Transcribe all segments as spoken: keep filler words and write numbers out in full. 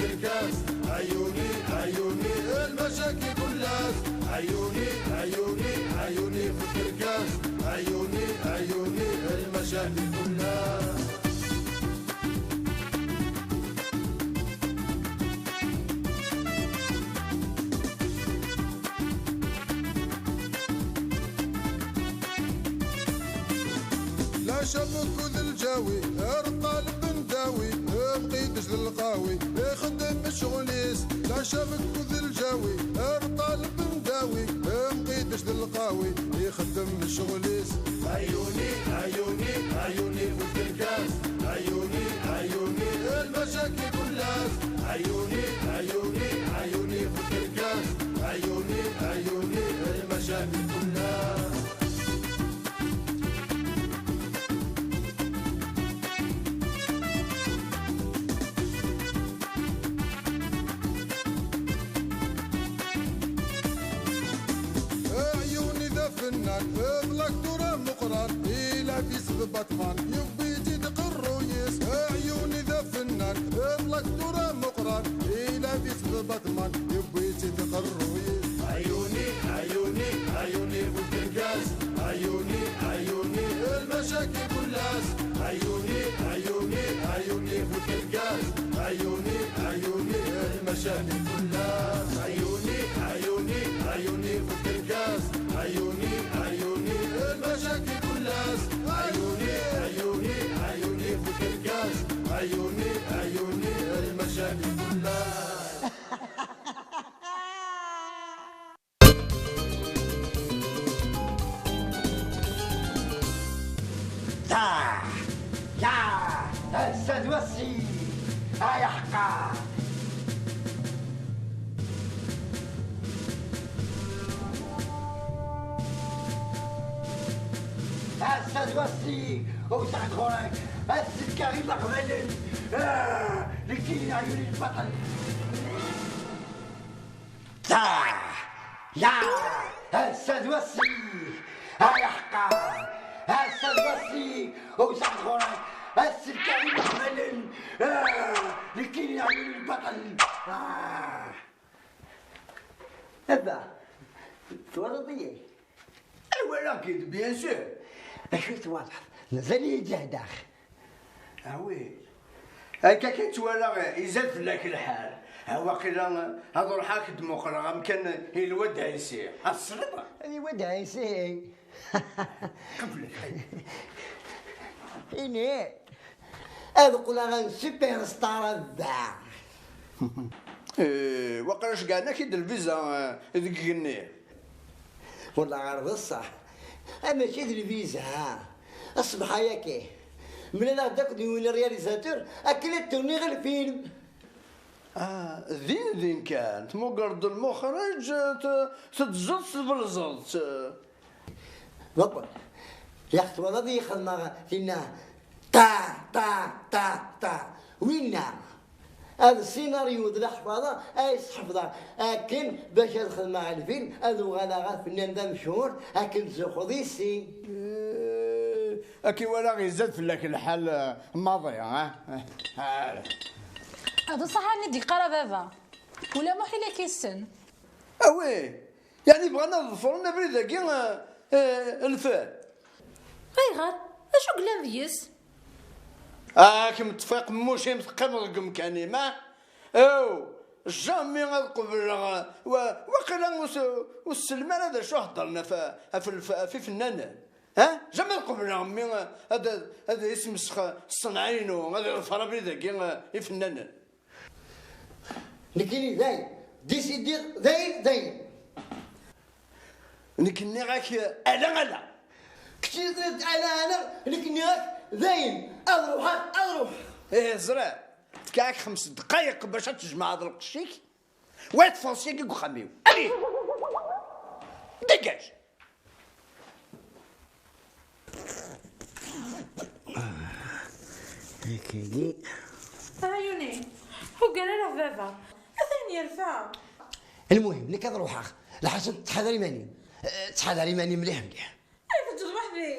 الكاس. عيوني، عيوني، المشاكل كلها. عيوني، عيوني، عيوني في الكاس. عيوني، عيوني، المشاكل كلها. لا شبك ذ الجاوي، ارقى البنداوي، مقيدش ذ القاوي، يخدم شغليس. لا شبك ذ الجاوي، ارقى البنداوي، مقيدش ذ القاوي، يخدم شغليس. عيوني، عيوني، عيوني في الكاس. عيوني، عيوني، المشاكل كلها. عيوني، عيوني، عيوني في الكاس. عيوني، عيوني، المشاكل كلها. عيوني ذا فنان، اطلق دورة مقران، إلى في سبع باتمان، يبي تدق الرويس. عيوني ذا فنان، اطلق دورة مقران، إلى في سبع باتمان، يبي تدق الرويس. عيوني، عيوني، عيوني في الكاس. عيوني، عيوني، المشاكل كلاس. عيوني، عيوني، عيوني في الكاس. عيوني، عيوني، المشاكل كلاس. عيوني، عيوني، عيوني في الكاس. عيوني، عيوني، المشاكل كلاس. عيوني، عيوني، عيوني في الكاس. عيوني، عيوني، المشاكل كلاس. Ta! Ya! Ass-a d wass-ik! Ay aḥeqqa! Ass-a d wass-ik! Wteɣ-d ɣur-k! Ass-a d Karim Aɣbanen! Ah! Nekkini d aɛyun n lbaṭel! Ta! Ya! Ass-a d wass-ik! Ay aḥeqqa! Ass-a d wass-ik! Wteɣ-d ɣur-k! Ass-a d Karim Aɣbanen! Ah! Nekkini d aɛyun n lbaṭel! Ah! Baba, twalaḍ-iyi? Walaɣ-k-id, bien sûr. Acu twalaḍ? Mazal-iyi ǧehdeɣ. Ah oui. Akka kan ttwalaɣ izad fell-ak lḥal. Ah, waqila ad ruḥeɣ ad k-d-muqleɣ amkan i lwad Ɛisi. Ad tesliḍ? Lwad Ɛisi. Qeblet. Ini, ad qqleɣ n superstar a baba. Eh, waqila ceggɛen-ak-id lviza, eh, deg igenni. Wala ɣer d ṣṣeḥ. Ah, mačči d lviza. Ṣṣbeḥ-agi, mlaleɣ-d akked yiwen réalisateur akken ad turniɣ lfilm. Ah, din din kan, tmugreḍ lmuxṛiǧ, t-, teddzeḍ-t, tbellzeḍ-t. Beṭṭel. Yak twalaḍ-iyi xedmeɣ tinna ṭa, ṭa, ṭa, ṭa. Winna. Ad sinaryu d leḥfaḍa ay sḥefḍeɣ akken bac ad xedmeɣ lfilm, ad uɣaleɣ afennan d amecḥur akken tzuxxuḍ yis-i. Eh, ad k-iwala izad fell-ak lḥal, eh, maḍi, eh? Ah. D ṣṣeḥ ayen i d-yeqqar a baba. Ula Muḥ ila k-issen. Ah oui, yeɛni bɣan ad ḍefren abrid-agi, eh, eh, lfal. Ayɣer? Acu yellan deg-s? Ad kem-ṭṭfeɣ qemmuc-im teqqimeḍ deg umkan-im, ah? Aw, jamais ad qebleɣ, wa-, waqila ur s-, ur tsellim ara d acu heddren ɣef, ɣef lf-, ɣef ifennanen. Ha? Jamais ad qebleɣ mmi ad, ad, ad ismesx ṣṣenɛa-inu, ad iḍfer abrid-agi, eh, ifennanen. Nekkini dayen, décidiɣ dayen, dayen. Nekk nniɣ-ak ala, ala. Kečč i tenniḍ ala, ala, nekk nniɣ-ak dayen, ad ruḥeɣ, ad ruḥeɣ. Ih, ẓriɣ. Fkiɣ-ak xems ddqayeq bac ad tjemɛeḍ lqecc-ik, wa ad teffɣeḍ syagi deg uxxam-iw. Allez! Dégage! Akkagi. Ɛyuni, ur ggar ara ɣef baba. Atan yerfa. Lmuhim, nekk ad ruḥeɣ. Lḥasen, ttḥadar iman-im. Eh, ttḥadar iman-im mliḥ, mliḥ. Ay, teǧǧeḍ weḥd-i.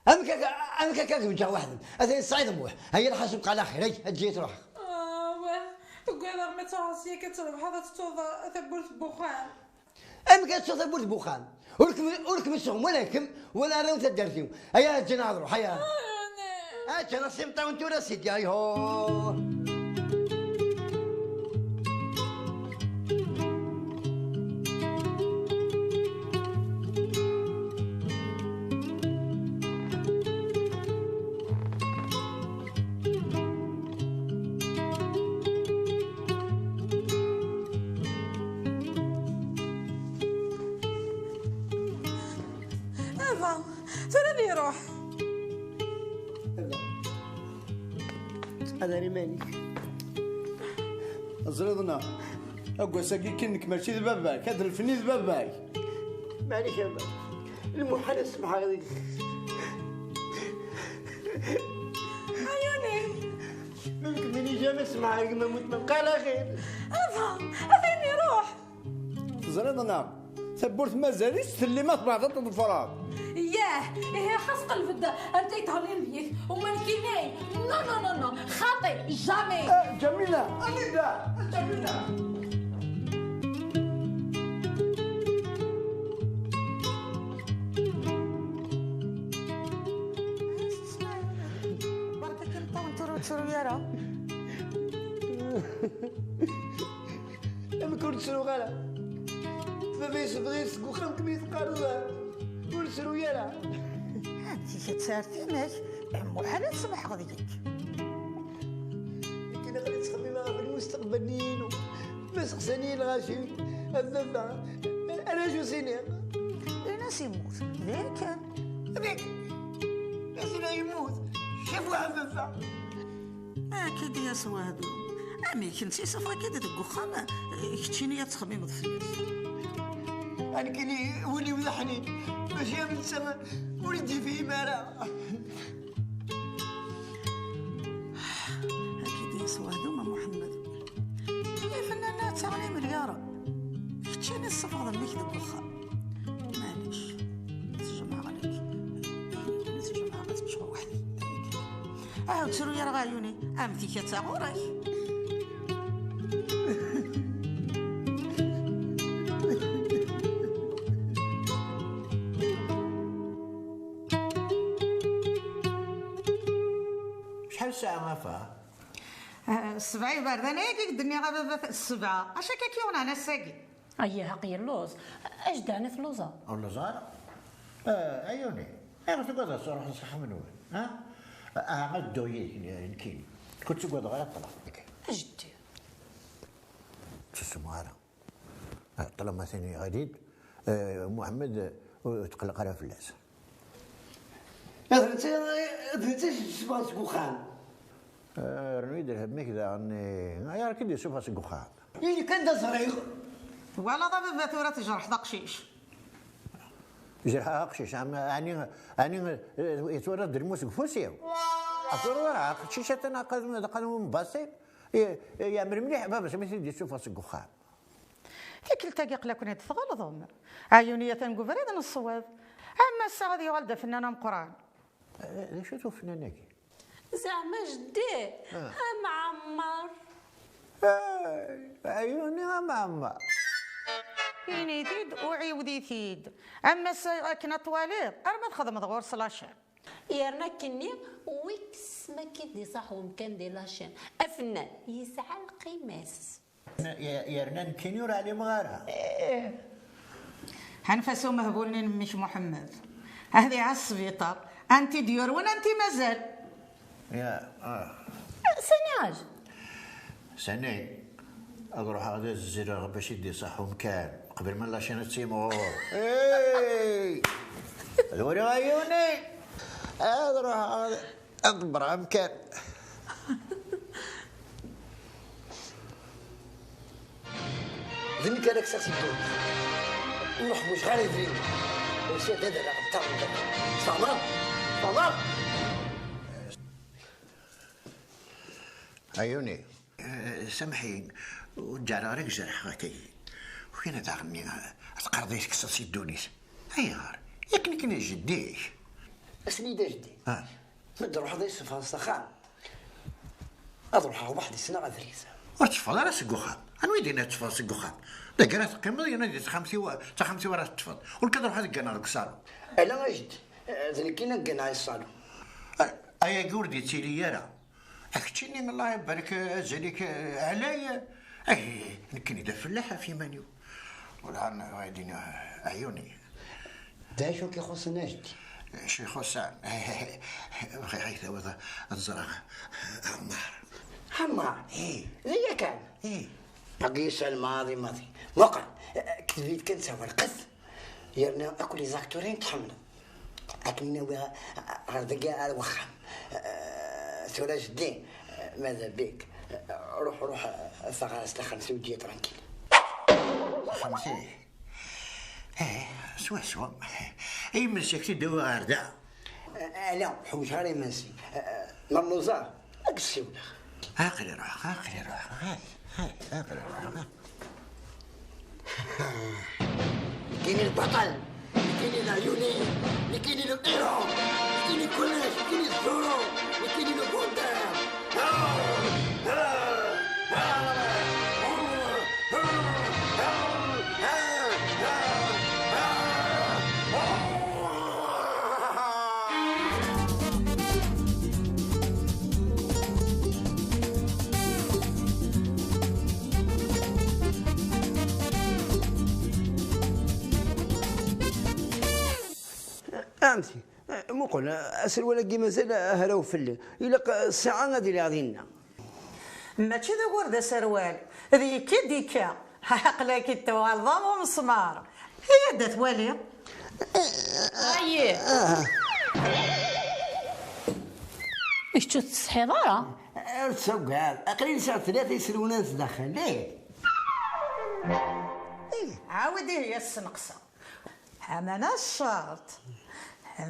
Amek akka, amek akka ad kem-ǧǧeɣ weḥd-m? Atan Saɛid Muḥ. Aya lḥasen, bqa ɛla xir. Ay, eǧǧ-iyi ad ruḥeɣ. Ah, wah. Ugadeɣ ma ttruḥeḍ sya akka trebḥeḍ ad tettuḍ tawwurt n wexxam. Amek ad tettuḍ tawwurt n wexxam? Ur kem-, ur kem-isɣum wala kemm wala arraw n taddart-iw. Aya, ǧǧan ad ruḥ, aya. Ǧǧan ad s-imṭawen tura sidi, ayhuh. Ava, tura ad iruḥ. Ttqadar iman-ik. Teẓriḍ neɣ? Aggas-agi kan nekk mačči d baba-k, ad d-lfen i d baba-k. Maɛlic a baba, lmuḥal ad semḥeɣ deg-k. Ayuni. Mumkin mini jamais semḥeɣ deg ma mut ma bqa ala xir. Ava, atan iruḥ. Teẓriḍ neɣ? Tawwurt mazal-itt telli ma tebɣiḍ ad teḍfreḍ. Yah, ihi xas qelbed anta i teɣlin deg-k, uma nekkini, non, non, non, non, xaṭi, jamais. Eh, Ǧamila, anida? Ǧamila. Berka kan ṭṭawen tura ur ttru ara. Amek ur ttruɣ ara? Baba yessebɣi seg uxxam kem i teqqareḍ ur ttru ara. Amek i tettɛertimek? Muḥal ad semḥeɣ deg-k. Nekk naqli ttxemmimeɣ ɣef lmustaqbel-nni-inu. Ma seqsan-iyi lɣaci, a baba, araju s-iniɣ. Ini-as yemmut, d ayen kan. Dik, asla yemmut, cafu a baba. Akka i d-yas wahdu. Amek, netta yessafeɣ-ak-id deg uxxam, keččini ad txemmimeḍ fell-as? Nekkini wul-iw d aḥnin, mačči am netta, ur d-yefhim ara. Akka i d-yas wahdu, ma Muḥemmed. Lfennan-a ttaɣlimen ya Reb. Keččini tessafeḍ mmi-k deg uxxam. Maɛlic, tjemɛeɣ lak. Tjemɛeɣ ad teččeɣ weḥd-i. Ah, ur ttru ara a Ɛyuni, am tika d taɣuri-k. Acḥal ssaɛa a fa? Ah, sebɛa iberdan ayagi i k-d-nniɣ a baba, sebɛa. Acu akka k-yuɣen ɛni ass-agi? Ayya, aql-i lluẓ. Ajdani telluẓeḍ? Ur lluẓeɣ ara. Ah, Ɛyuni, ayɣer tugadeḍ ad truḥeḍ s axxam-nwen, ha? Aha, ad dduɣ yid-k nekkini. Ur ttagadeɣ ara ṭṭlaq. Ajeddi. Ur ttusumeɣ ara. Ah, ṭṭlama tin yeɣli-d, eh, Muḥemmed, eh, ur tqelleq ara fell-as. D netta, d netta i d-yessufɣen seg uxxam. Eh, rnu-yi-d lhemm-ik daɣen, eh, ayɣer i k-id-yessufeɣ seg uxxam? Ili kan d aẓriɣ. Twalaḍ a baba tura tjerḥeḍ aqcic. Jerḥeɣ aqcic, ɛni, ɛni, eh, yettwaraḍ-d lmus deg ufus-iw? Tura aqcic atan aqadum d aqadum n baṣil, eh, eh, yeɛmer mliḥ baba-s mi t-id-yessufeɣ seg uxxam. Tikkelt-agi aql-aken-id tɣelḍem. Ɛyuni atan deg ubrid n ṣṣwab. Am ass-a ad yuɣal d afennan ameqqran. Eh, d acu-t ufennan-agi? Zeɛma jeddi, ah, am Ɛemmar. Eh, Ɛyuni am Ɛemmar. Ini-t-id, uɛiwed-it-id. Am ass-a akken ad twaliḍ, arma txedmeḍ ɣur-s lacan. Yerna akkenni, wiks ma k-id-iṣaḥ umkan di lacan. Afennan, yesɛa lqima-s. Ye-, yerna nekkini ur ɛlimeɣ ara. Ih. Ḥanef-as umehbul-nni n mmi-k Muḥemmed. Ad iɛass sbiṭar. Anti d-yurwen, anti mazal. Ya, ah. Sani ɛaj? Sani, ad ruḥeɣ ad azzireɣ bac i d-iṣaḥ umkan. Qbel ma lacin ad timɣur. Hey! Ad waliɣ Ɛyuni. Ad ruḥeɣ ad Ad ḍebbreɣ amkan. D nekk ara kkseɣ si ddunit. Ur ḥwaǧeɣ ara idrimen. Usiɣ-d ad rreɣ ṭṭar n baba. Tfehmeḍ? Tfehmeḍ? Ɛyuni, eh, samḥ-iyi, ur ǧǧareɣ ara k-jerḥeɣ akka. Ukin ad aɣ-nni, eh, ad teqqareḍ i tkesseḍ si ddunit. Ayɣer? Yak nekk d jeddi-k. Asen-iyi-d a jeddi. Ah. Ma d-ruḥeḍ ad yi-tessufɣeḍ s axxam, ad ruḥeɣ weḥd-i ssneɣ abrid. Ur tetteffɣeḍ ara seg uxxam. Anwa i d-yenna tetteffɣeḍ seg uxxam? Dagi ara teqqimeḍ, yerna di texxamt-iw, d taxxamt-iw ara teṭṭfeḍ. Ur nekk ad ruḥ ad gganeɣ deg ṣṣalun. Ala a jeddi, d nekkini ad gganeɣ i ṣṣalun. A-, ayagi ur d-yettili ara. A keččini, Allah ibarek, azal-ik ɛlay. Ih, nekkini d afellaḥ ɣef yiman-iw. Ur ɛan, ɛyuni. D acu k-ixuṣṣen a jeddi? Acu ixuṣṣen? Bɣiɣ ad k-tawiḍ ad ẓreɣ Ɛmar. Ɛmar? Ih. D yakan? Ih. Agi yesɛa lmaḍi maḍi. Muqel, kteb-it kan s awerqet. Yerna akk les acteurs i tḥemmleḍ. Akken i nawi ɣer dagi ar wexxam. Tura jeddi, mada bik. Ruḥ, ruḥ, ffeɣ ɣer-as taxxamt-iw, ǧǧi-yi tranquille. Taxxamt-ik? Eh, swaswa. Imensi ak-t-id-awiɣ ɣer da. Ala, ḥewj ara imensi. Ma lluẓeɣ, ad k-ssiwleɣ. Aql-i ruḥeɣ, aql-i ruḥeɣ. Hay, hay, aql-i ruḥeɣ. Nekkini lbaṭel, nekkini leɛyuni, nekkini le héros, nekkini kullec, nekkini zzuru, nekkini le vendeur. Ɛemti, muqel, aserwal-agi mazal hraw fell-i. Ilaq ssaɛa ad iliɣ dinna. Mačči d ugur d aserwal, d yekka i d-yekka. Aql-ak-id tuɣaleḍ am umesmar. Iyya-d ad twali. Ayi. Kečč ur tettsetḥiḍ ara? Ur ttagad, aql-i sɛiɣ tlata iselwunan sdaxel. Ih. Ih. Ɛawed ihi a ssenqseɣ. Aman a ccerṭ.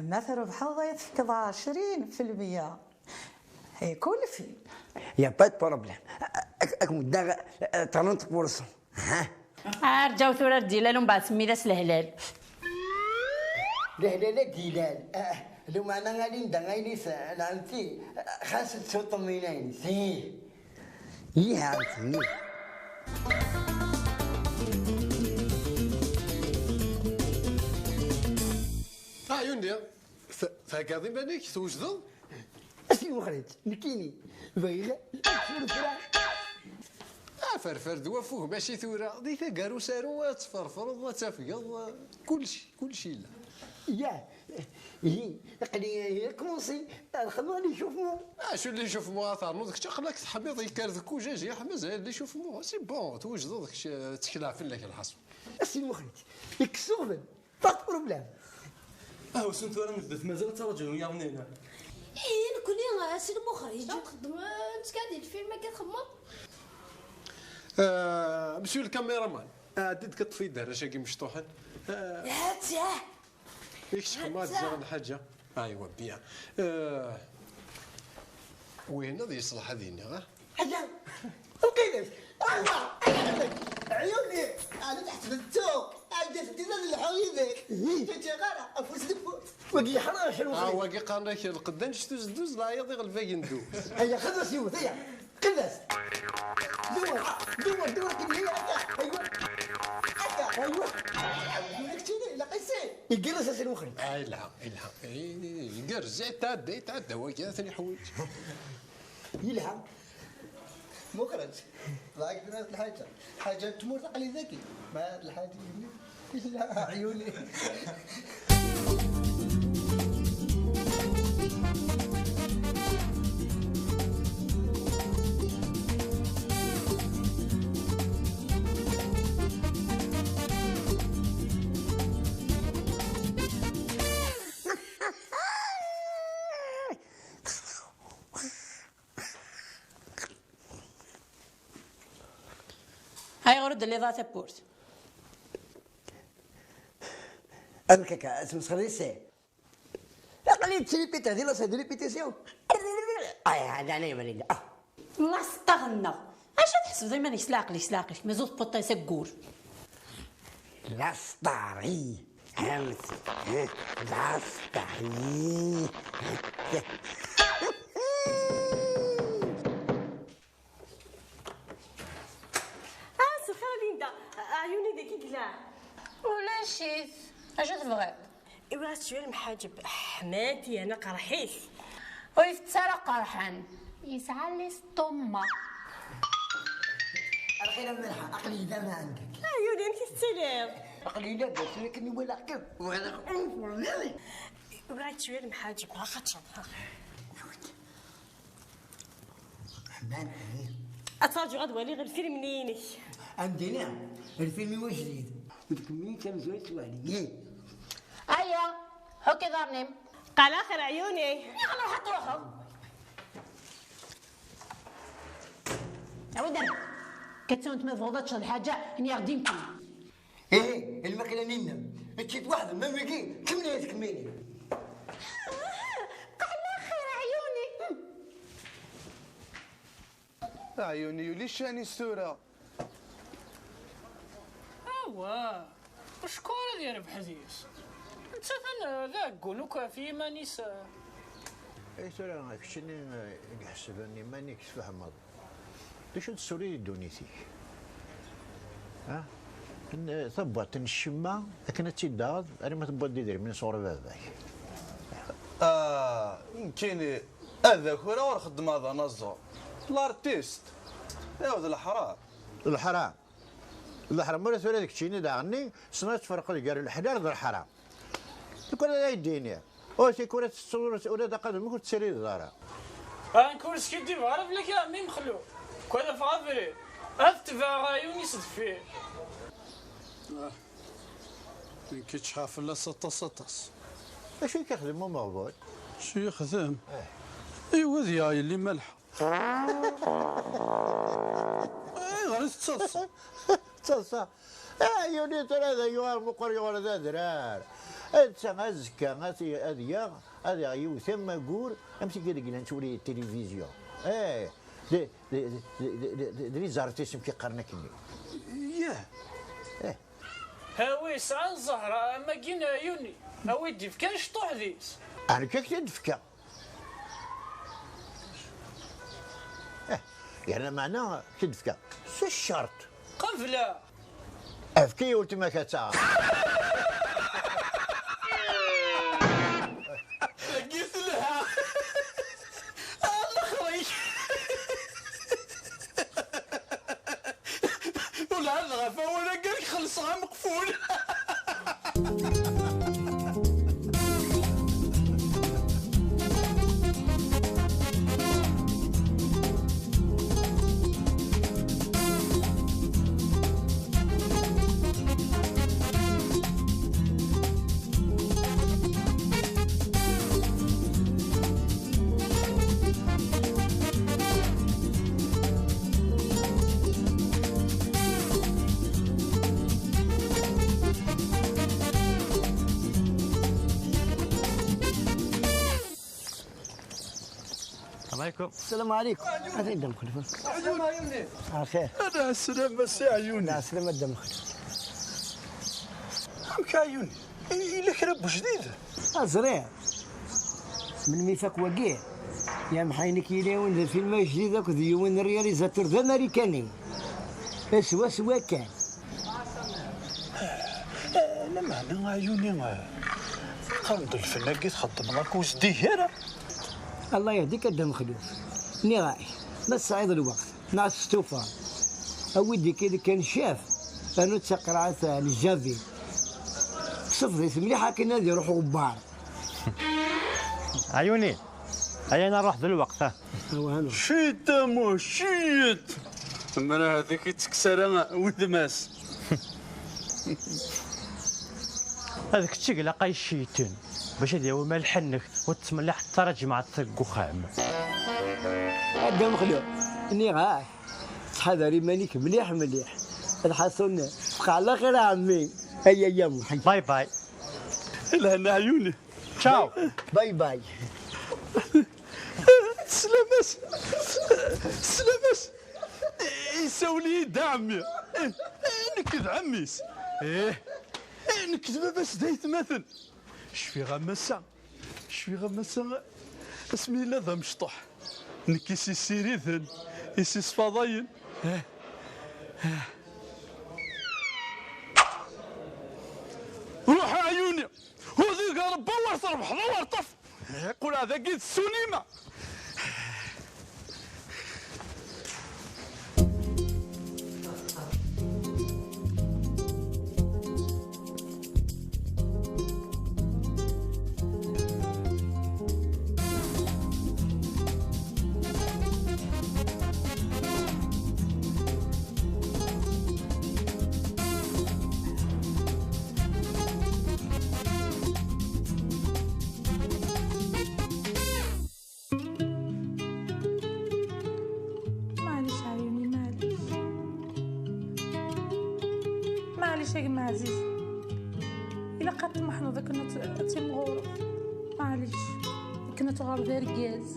Ma trebḥeḍ ad tefkeḍ ɛecrin fi lmeyya. Ikulfi. Y a pas de problème. Ak-, ak-, muddaɣ, eh, trente pour cent. Ha? Arǧaw tura ar d-ilal, umbeɛd semmi-as lehlal. Lehlal ad d-ilal. Ah, lumeɛna a Linda, ayen is, eh, nɛemti, eh, xas ad tsuṭṭem inayen. Ih. Ih, ɛemti, ih. Ah, Yundi, t-, theggaḍ iman-ik, twejdeḍ? A si Muxriǧ, nekkini, bɣiɣ ad tt-refreɣ. Aferfer d waffug, mačči tura. Di taggara usaru ad tferfreḍ, ad tafgeḍ, kullec, kullec yella. Ya, ihi, aql-i, ihi, commencé, ad xedmeɣ l'échauffement. Acu l'échauffement a ternuḍ kečč? Aql-ak teḥmiḍ, yekker deg ujajiḥ, mazal l'échauffement. C'est bon, twejdeḍ kečč, ttkelleɣ fell-ak lḥaṣun. A si Muxriǧ, yekkes uɣbel. Pas de problème. Ah, usun tura nebda-t, mazal ad ttraǧun wiyaḍ-nni. Ih, nekkni, ah, si Lmuxriǧ. Ad txeddem, ah, nettkel di lfilm akka txemmeḍ. Ah, monsieur le caméraman, ah, ɛeddi-d ka ṭṭef-iyi-d arrac-agi mecṭuḥen. Ah, hatta. Yak txemmeḍ ad tẓer lḥaǧa. Aywa, bien. Ah, wihin ad yeṣleḥ ad iniɣ, ah? Ala, lqilek! Ala, ala, ɛyuni! Ala, tḥesbeḍ ttuɣ! Anda teddiḍ ad lḥuɣ yid-k! Ih. Ur ǧǧiɣ ara, afus d afus! Wagi yeḥra, a Lmuxriǧ. Ah, wagi qqaren-ak lqedd annect-, uzduz, leɛyaḍ iɣleb agendu. Aya, xedm-as yiwet, aya! Xedm-as! Dewwer, dewwer, dewwer, kemmel, aya, akka, aywa! Akka, aywa! Ula d keččini, ilaq-as. Igerrez a Si Lmuxriǧ. Ah, yelha, yelha. Eh, igerrez, yetɛedda, yetɛedda, wagi ad ten-iḥwiǧ. Yelha. Muxriǧ. Ḍaɛek tura lḥaǧa. Lḥaǧa n tmurt aql-i dagi. Ma lḥaǧa yelha, ɛyuni. Ayɣer ur d-telliḍ ara tawwurt? Amek akka, ad tmesxreḍ yis-i? Aql-i d tiripit, di laṣ de répétition. Ay, ɛni, ɛni, ɛni, ah. Laṣ taɣenna. Acu tḥesbeḍ iman-ik s leɛqel-ik, s leɛqel-ik? Mazal tewwiḍ-as aggur. La star, i. Amt, eh, la star, i. Eh. tebɣiḍ? Iwa ad tecbi lemḥaǧeb. Ḥmati, ana qerḥit. Ur itett ara qerḥen. Yesɛa listummma. Lxir a Malḥa, aql-iyi da ma ɛendek. Ay, Yuni, amek i tettiliḍ? Aql-iyi labas, akken i walaɣ kan. Walaɣ. Iwa ad tecbi lemḥaǧeb, ha xaṭer. Ḥman. Ad ttraǧuɣ ad waliɣ lfilm-nni-inek. Ad m-d-iniɣ, lfilm-iw ajdid. D kemmini d tamezwarut s waɛli. Aya, ḥukk iḍarren-im. Qal axir ɛyuni. Niɣ nruḥ ad truḥeḍ. Awi-d ar-, kattun ma tebɣuḍ ad teččeḍ lḥaǧa, ini-aɣ-d imkli. Ihi, lmakla-nni-nnem, ečč-it weḥd-m, am wigi, kemmel ad tkemmili. Qal axir ɛyuni. Ɛyuni yuli ccan-is tura. Awa, acku ara d-yerbeḥ deg-s. Netta d aɛeggun akk ɣef yiman-is. Ay tura, keččini i iḥesben iman-ik tfehmeḍ. D acu d-tessuli di ddunit-ik? Ha? N-, tabwaṭ n ccemma akken ad tt-id-taɣeḍ arma tewwiḍ-d idrimen sɣur baba-k. Ah, nekkini ad akura ur xeddmeɣ d anaẓur. L'artiste. Yaw d leḥram. D leḥram. D leḥram ula tura d keččini daɣenni, tessneḍ ad tferqeḍ gar leḥlal d leḥram. Tikwal ad ak-d-iniɣ, ur tikwal ad tettuḍ ula d aqadum-ik ur tettiliḍ ara. Ah, nekk ur skiddibeɣ ara fell-ak a ɛemmi Mexluf. Nekk ad afeɣ abrid, ad tebɛeɣ ɛyun-is deffir. Ah, nekk ččḥeɣ fell-as aṭas, aṭas. D acu i k-ixdem umeɣbun? Acu yexdem? Eh. Iwa ad yaɣ yelli Malḥa. Ayɣer i tettaḍsa? Tettaḍsa. Ah, Yuni tura d ayuɣal meqqer yuɣal d adrar. Netta azekka ad t-, ad yaɣ, ad yaɣ yiwet amagur, am tigi deg llan ttwali tilivizyu. Eh, d, d les artistes amek i qqaren akkenni. Yah. Eh. Hawi yesɛan zzher am wagi n Yuni. Awi-d ifkan cṭuḥ deg-s. Ɛni k-t-id-fkeɣ? Eh, yerna meɛna k-id-fkeɣ s ccerṭ. Qebleɣ. Efk-iyi weltma-k ad taɣ. Dagi telha. Ah, lexrij. Ula d ɣef wawal-agi ad k-xellṣeɣ ameqful. السلام عليكم. السلام عليكم. هذا يدم خلفه. السلام عليكم. على خير. أنا السلام بس يا عيوني. لا، السلام قدام خلفه. أمك يا عيوني. إيه، إلا كان أبو جديد. أزريع. من ميثاق وقيع. يا محينك يليون ذا فيلم جديد أكو ذي يوين الرياليزاتور ذا أمريكاني. اسوا سوا كان. Lameɛna ɛyuni, qqaren-d lfen-agi txeddmeḍ akk ur zdigeɣ ara. الله يهديك a Dda Mexluf. Nniɣ-ak, ma tesɛiḍ lweqt, neɣ testufaḍ, awi-d ikid kan ccaf, rnu-d taqerɛet n ljavi. Sefḍ-it mliḥ akken ad iruḥ uɣebbar. Ɛyuni, aya nruḥ d lweqt, ah. Awah, nruḥ. Ciṭ a muh, ciṭ! Mra hadi k-ittekkes ara wudem-as. Ad kečč i ilaq ay cciytan, bac ad yawi ma lḥennek ur tettmelliḥ ara ǧemɛet deg uxxam. A Dda Mexluf, nniɣ-ak, ttḥadar iman-ik mliḥ mliḥ. Lḥaṣun, fqeɛ laxir a ɛemmi. Ay, ay, a Muḥend. Bye bye. Lehna ɛyuni. Ciao. Bye bye. Teslam-as. Teslam-as. Isawel-iyi-d a ɛemmi. Nekk d ɛemmi-s. Ih. Nekk d baba-s d aytmaten. Cfiɣ am ass-a. Cfiɣ am ass-a. Asmi yella d amecṭuḥ. Nekk i s-yessiriden, i s-yesfaḍayen. Ruḥ a ɛyuni. Rebḥeḍ a Werṭef! Qqleɣ dagi d ssunima! Maɛlic a ɛyuni, maɛlic. Maɛlic a gma ɛziz. Ilaq ad tmeḥneḍ akken ad t-, ad timɣureḍ. Maɛlic. Akken ad tuɣaleḍ d argaz.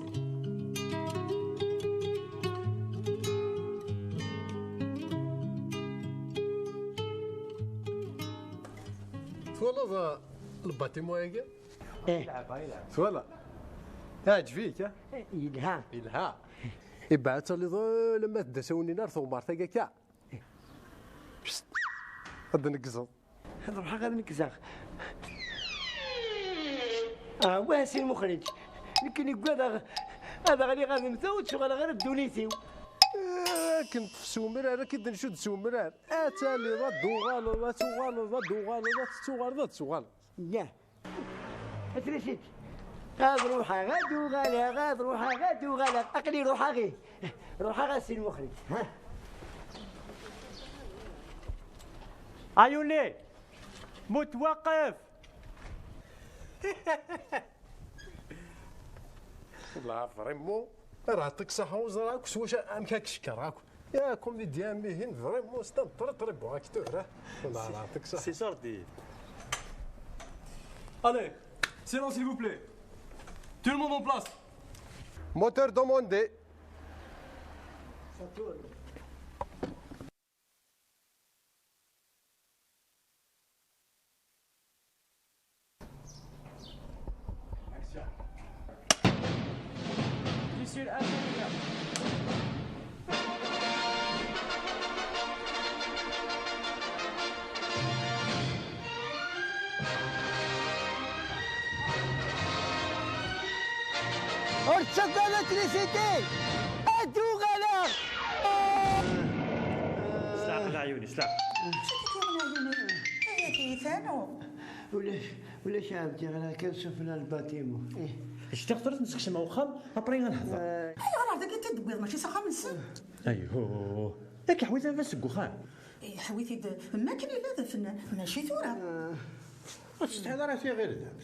Twalaḍ, uh, lbatimu-agi? Eh. Twalaḍ? Iɛǧeb-ik, ah? Yelha. Yelha. Ibɛa ad taliḍ, eh, lemma tedda s-awnin ar teɣmert-agi akka. Psst. Ad d-neggzeḍ. Ad ruḥeɣ ad neggzeɣ. Ah, wah, si lmuxrij. Nekk neggad ad, ad ɣliɣ ad mteɣ, ur d-tuɣaleɣ ara ddunit-iw. Eh, akken tefs umrar, akken d-ncudd s umrar. Ad taliḍ, ad d-tuɣaleḍ, ad tuɣaleḍ, ad d-tuɣaleḍ, ad tettuɣaleḍ, ad tettuɣaleḍ. Yah. Ad trisiti. Ad ruḥeɣ, ad uɣaleɣ, ad ruḥeɣ, ad uɣaleɣ. Aql-i ruḥeɣ, ih. Ruḥeɣ a si lmuxrij. Ha? Ayuni! Mutwaqef! Là, vraiment, راعطيك صحة وزراك سواش أمكاك شكراك. يا كوميديان مهين، vraiment c'est un très très bon acteur, hein. الله يعطيك الصحة. C'est sorti. Allez, silence s'il vous plaît. Tout le monde en place. Moteur demandé. Action. Blessure inférieure. Ur ttagad a Trisiti! Ad d-uɣaleɣ! S leɛqel a ɛyuni, s leɛqel. Acu k-yuɣen a ɛyuni? Ay, a tiyita, ulac, ulac a ɛebdi, ɣriɣ kan sufella n lbatimu. Ih. Ctiɣ tura ad nsekcem ar uxxam, après ad nehder. Ayɣer ar dagi t-id-tewwiḍ, mačči s axxam-nsen? Ayhuh, ad k-iḥwi baba-s seg uxxam. Iḥwi-t-id am wakken yella d afennan, mačči tura. Ur tsetḥiḍ ara tiɣirdemt.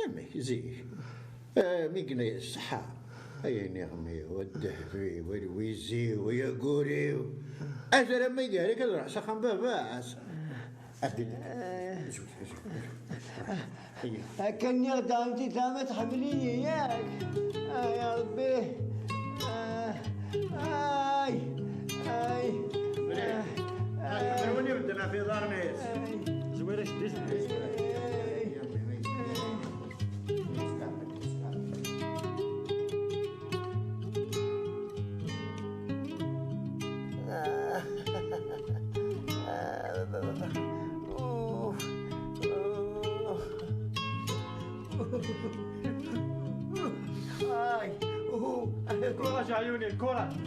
Amek, zik. Eh, mi yenna-yas ṣṣeḥḥa. Ay aniɣem-iw, a ddehb-iw, a lwiz-iw, ay aggur-iw. Azar am ay d-ihrik ad ruḥ s axxam baba-s. Ad d-ini. Akka nniɣ-d ɛemti tama tḥemmel-iyi, yak? Ay a Rebbi. Ay, ay. Mliḥ. Ay, ay. Ay, ay. Ay. Zwir ajeddi, zwir. Ay. Ay, uhu. Courage, عيوني، courage.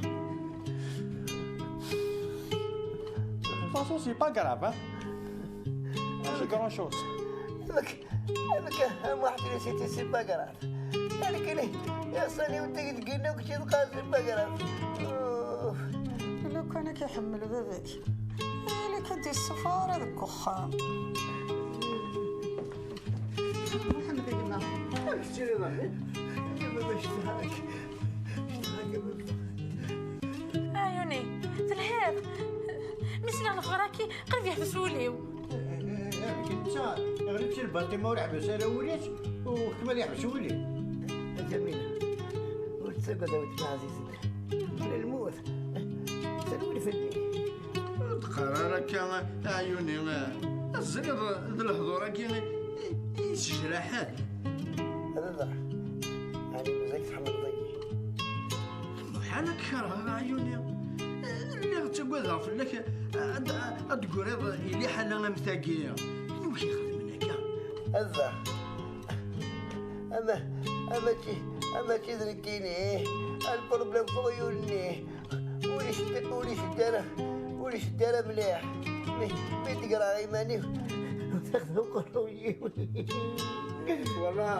De toute façon, c'est pas grave, hein. C'est grand chose. Amek, amek, am waḥed n ssiti, c'est pas grave. Amek, yaṣani, ur d-tegdgin akk, c'est pas grave. Uf. Lukan ad k-iḥemmel baba-k. Ili-k ur d-yessufeɣ ara deg uxxam. Muḥend a gma, amek tettiliḍ a mmi? A baba, cedhaɣ-ak. Cedhaɣ-ak a baba. Ɛyuni, telhiḍ. Mi sliɣ lexbar-agi, qrib yeḥbes wul-iw. Amek netta, iɣli-d si lbaṭima ur yeḥbis ara wul-is, u kemm ad yeḥbes wul-im. A Ǧamila, ur ttagad a weltma ɛzizen. Lmut terwel fell-i. Ur d-qqar ara akka, a ɛyuni. Teẓriḍ d lehdur-agi i, i, i yesjraḥen. A baba, ɛni mazal tḥemmleḍ-iyi? Muḥal ad k-kerheɣ a ɛyuni. Lliɣ ttagadeɣ fell-ak ad, ad d-tegriḍ i liḥala am tagi. Anwa i k-ixedmen akka? A baba, Ama, ama ci, ama ci d nekkini. Lproblem f uɣyul-nni. Ur iceddi, ur iceddi ara, ur iceddi ara mliḥ. Mi, mi d-greɣ iman-iw, texdem uqerruy-iw. Wala.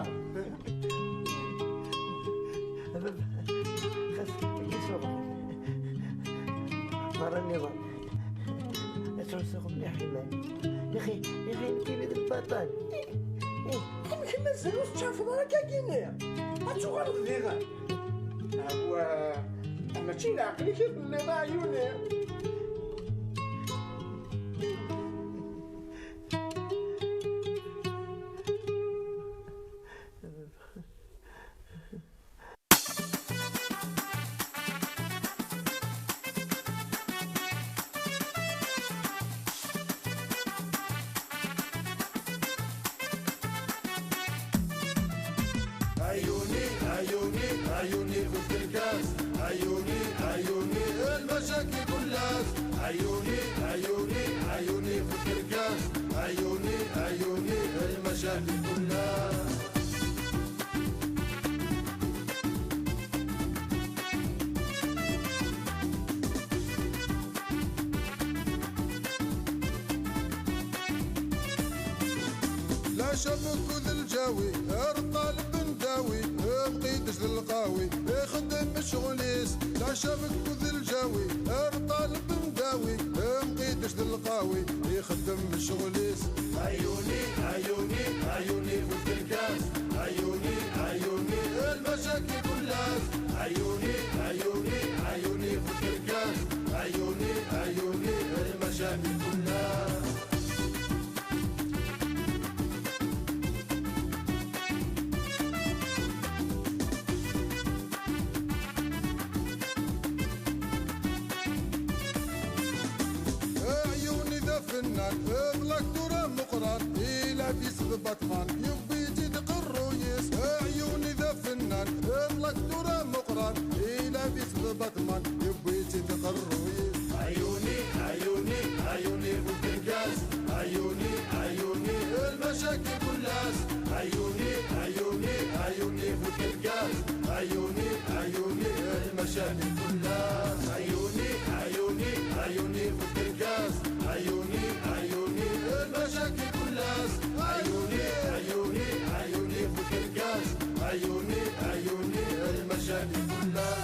Xas, isuɣ. Merra nniḍen. Ad ttɛussuɣ mliḥ iman. Yaxi, yaxi, nekkini d lbaṭel. Amek i mazal ur tettɛafiḍ ara akkagini? Ad tuɣaleḍ diɣen. Awah, mačči d leɛqel-ik i telliḍ a ɛyuni. عيوني، عيوني، عيوني في الكاس. عيوني، عيوني، المشاكل كلها. عيوني، عيوني، عيوني في الكاس. عيوني، عيوني، المشاكل كلها. العشا بكذ الجاوي، الطالب نداوي، مقيدش القاوي، يخدم شغليس. العشا بكذ الجاوي، الطالب نداوي، مقيدش القاوي، يخدم شغليس. عيوني، عيوني، عيوني في الكاس. عيوني، عيوني، المشاكل كلها. عيوني، عيوني، عيوني في الكاس. عيوني، عيوني، المشاكل كلها. عيوني ذا فنان، اطلق دورة مقران، إلى في سبع ثمان، يبي يجي دق الرويس. عيوني ذا فنان، اطلق دورة مقران، إلى في سبع ثمان، يبي يجي دق الرويس. عيوني، عيوني، عيوني في الكاس. عيوني، عيوني، المشاكل كلها. عيوني، عيوني، عيوني في الكاس. عيوني، عيوني، المشاكل كلها. عيوني، عيوني، عيوني في الكاس. عيوني، عيوني، المشاكل كلها. عيوني، عيوني، عيوني في الكاس. عيوني، عيوني، المشاكل كلها.